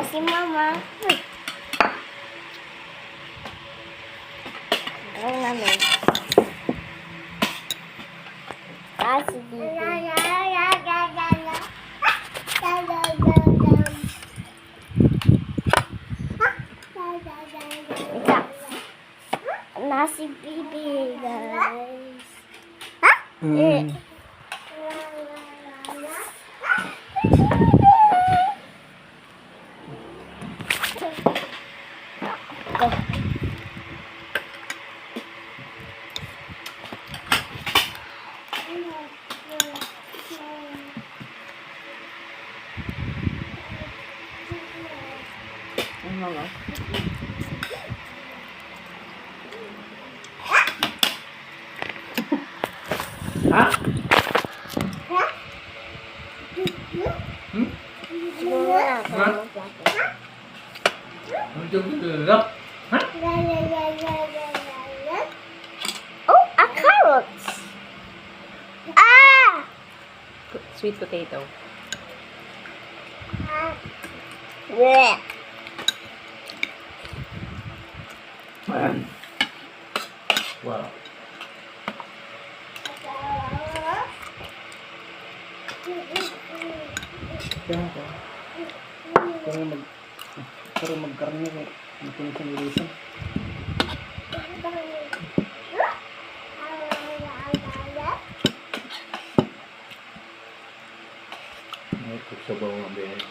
Si Mama. Uy. Ang namin. Ah, si Bibi. Wait lang. Na si Bibi, guys. Ha? Eh. Go. Ano nga? Ha? Hmm? Siguro na ako Ha? magplato. Ha? Oh, a carrots. Ah! Sweet potato. Blech. Wow. Kaya ko. Pero mag pero magkarne ko. Ano ko sa nilusan. May sabaw nga ba yan?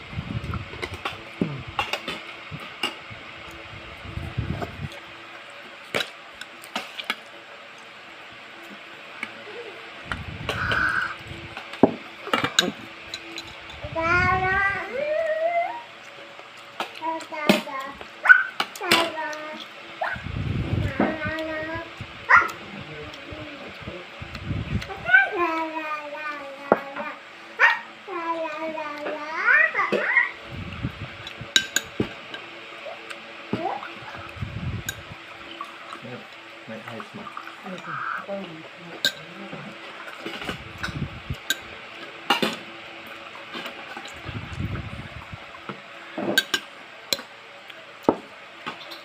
May ice ma.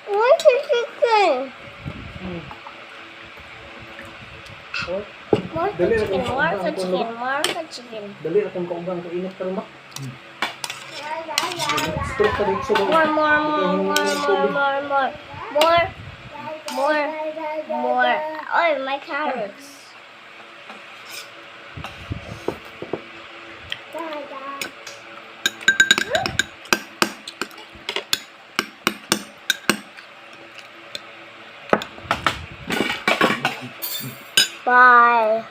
Where's the chicken? More for Dali, chicken, ako- more for ako- chicken, more for chicken. Dali akong kaugang kainit karon ba? Stroke ka dito sa More, more, more, more, more, more, more, more, more, more. Oh, my carrots. Bye.